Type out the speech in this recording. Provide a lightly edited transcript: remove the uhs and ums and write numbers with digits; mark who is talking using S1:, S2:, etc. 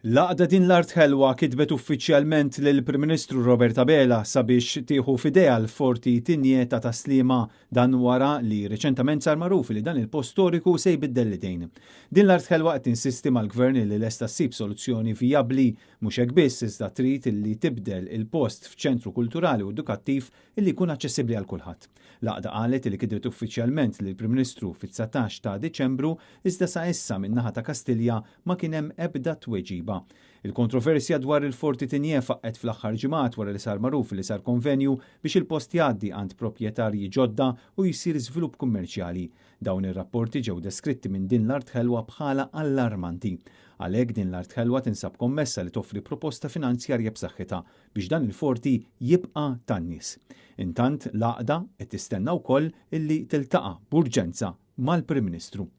S1: L-għaqda Din l-Art Ħelwa kitbet uffiċjalment lill-Prim Ministru Robert Abela sabiex tieħu f'idejha l-Forti Tigné ta' Tas-Sliema. Dan wara li reċentament sar magħruf li dan il-post storiku se jbiddel l-idejn. Din l-Art Ħelwa qed tinsisti mal-Gvern li lesta ssib soluzzjoni vijabbli. Mhux hekk biss iżda trid li tibdel il-post f'ċentru kulturali u edukattiv illi jkun aċċessibbli għal kulħadd. L-għaqda qalet li kitbet uffiċjalment lill-Prim Ministru fit-19 ta' Diċembru iżda sa issa min-naħa ta' Kastilja ma kien hemm ebda tweġiba. Il-kontroversja dwar il-Forti Tigné faqqgħet fl-aħħar ġimgħat wara li sar magħruf li sar konvenju biex il-post jgħaddi għand proprjetarji ġodda u jsir żvilupp kummerċjali. Dawn ir-rapporti ġew deskritti minn Din l-Art Ħelwa bħala allarmanti. Għalhekk Din l-Art Ħelwa tinsab kommessa li toffri proposta finanzjarja b'saħħitha biex dan il-forti jibqa' tan-nies. Intant l-għaqda qed tistenna wkoll illi tiltaqa' b'urġenza mal-Prim Ministru.